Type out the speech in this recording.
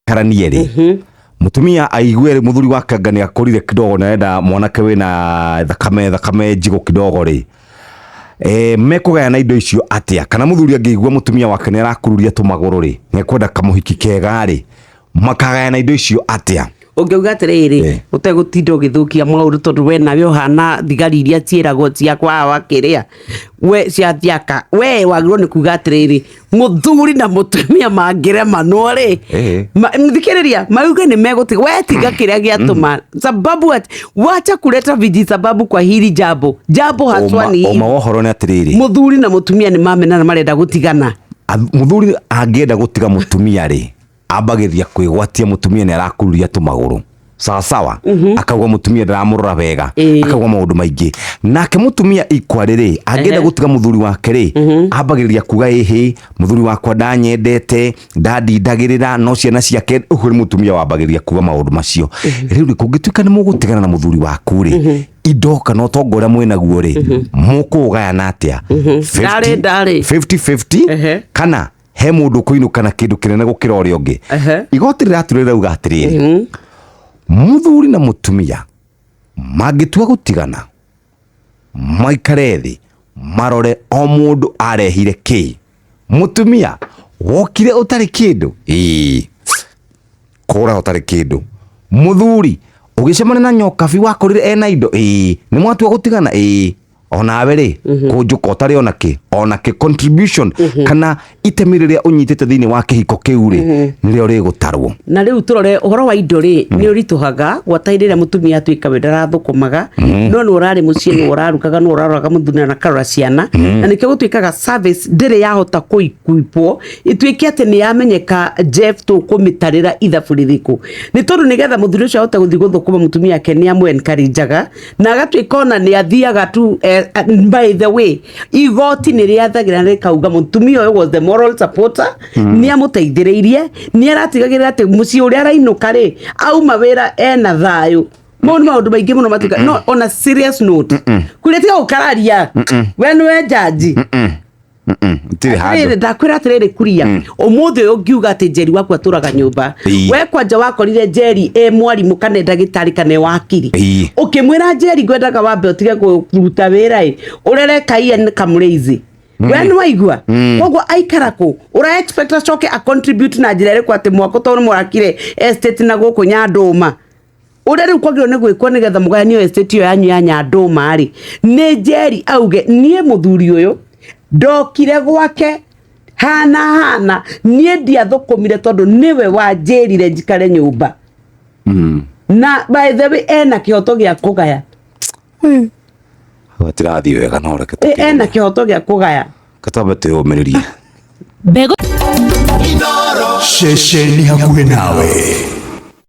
Karanie rĩ, mutumia aigue muthuri wake anga nĩ akũrire kidogo na arenda mwanake wĩna thakame thakame njigũ kidogo rĩ, mekũgayana indo icio atĩa? Kana mũthuri angĩigua mũtumia wake nĩ arakururia tũmagũrũ rĩ, nĩ ekwenda kamũhiki kega rĩ, makagayana indo icio atĩa? Ũngĩuga atĩrĩrĩ, ũtegũtinda ũgĩthũkia maũndũ, tondũ we nawe ũhana thigari iria ciĩragwo cia kwa wa kĩrĩa we cia thiaka, we wagĩrĩirwo nĩ kuga atĩrĩrĩ, mũthuri na mũtumia mangĩremanwo rĩ, thikĩrĩria, mauge nĩ megũtiga, we tiga kĩrĩa gĩatũma sababu ati wacha kuleta viji sababu kwa hili jambo jambo haswa ni Ũma wa ũhoro nĩ atĩrĩrĩ, mũthuri na mũtumia nĩ mamenana, marenda gũtigana. Mũthuri angĩenda gũtiga mũtumia rĩ, ambagĩrĩria kwĩgwatia mũtumia nĩ arakururia tũmagũrũ sawasawa, akauga mũtumia ndaramũrora wega, akauga maũndũ maingĩ. Nake mũtumia ikwarĩ rĩ, angĩenda gũtiga mũthuri wake rĩ, ambagĩrĩria kuga, ĩhĩ, mũthuri wakwa ndanyendete, ndandindagĩrĩra, no ciana ciake. Ũguo nĩ mũtumia wambagĩrĩria kuga maũndũ macio. Rĩu rĩ, kũngĩtuĩka nĩ mũgũtigana na mũthuri waku rĩ, indo kana ũtonga ũrĩa mwĩnaguo rĩ, mũkũũgayana atĩa? Ndarĩ, ndarĩ. 50-50 kana he mũndũ ũkũinũka na kĩndũ kĩnene gũkĩra ũrĩa ũngĩ? Igoti rĩratura rĩrauga atĩrĩrĩ, mũthuri na mũtumia mangĩtua gũtigana, maikare thĩ marore o mũndũ arehire kĩ. Mũtumia, wokire ũtarĩ kĩndũ, ĩĩ, kũra ũtarĩ kĩndũ. Mũthuri, ũgĩcemania na nyokabi wakorire ena indo, ĩĩ, nĩ mwatua gũtigana, ĩĩ, onawe rĩ, kũnjũka ũtarĩ ona kĩ, ona kĩ contribution kana itemi rĩrĩa ũnyitĩte thĩinĩ wa kĩhiko kĩu rĩ, nĩrĩo rĩgũtarwo. Na rĩu tũrore ũhoro wa indo rĩ, nĩ ũritũhaga gwata hĩndĩ ĩrĩa mũtumia atuĩka we ndarathũkũmaga, no nĩ ũrarĩ mũciĩ, nĩ ũrarugaga, nĩ ũraroraga mũthuri na akarora ciana, na nĩkĩo gũtuĩkaga service ndĩrĩ yahota kũikuipwo ituĩke atĩ nĩ yamenyeka. Jeff, tũkũmĩtarĩra ithabu rĩrĩkũ? Nĩ tondũ nĩgetha mũthuri ũcio ahote gũthiĩ gũthũkũma, mũtumia ake nĩ amũ encourageaga na agatuĩka ona nĩ athiaga tu. By the way, igoti nĩ rĩathagĩra rĩkauga mũtumia ũyũ was the moral supporter, nĩ amũteithĩrĩirie, nĩ aratigagĩrĩra atĩ mũciĩ ũrĩa arainũka rĩ, auma wĩra ena thayũ. Mau nĩ maũndũ maingĩ mũno matuĩka no on a serious note, kũrĩa tiga gũkararia, we nĩwe jaji. Tirĩ handũ. Atĩrĩrĩ, ndakwĩra atĩrĩrĩ, kuria ũmũthĩ ũyũ ũngiuga atĩ Njeri waku atũraga nyũmba, we kwanja wakorire Njeri ĩ mwarimũ kana ndagĩtarĩ kana ĩ wakiri, ũkĩmwĩra, "Njeri, ngwendaga wambe ũtige kũruta wĩra ĩ, ũrere kaiya nĩ kamũrĩizi." We nĩ waigua koguo aikara kũ, ũra expect acoke a contribute na njĩra ĩrĩkũ atĩ mwako tondũ mũrakire estate na gũkũ Nyandũma? Ũrĩa rĩu kwagĩrĩirwo nĩ gwĩkwo nĩgetha mũgayanio estate ĩyo yanyu ya Nyandũma rĩ, nĩ Njeri auge, "Niĩ mũthuri ũyũ ndokire gwake hana hana, niĩ ndiathũkũmire tondũ nĩwe wanjĩrire njikare nyũmba." Na by the way, ena kĩhoto gĩa kũgaya. Gatirathiĩ wega, no reke Ena kĩhoto gĩa kũgaya. Twambe twĩyũmĩrĩrie. Mbegũ Ceceni hakuhĩ nawe.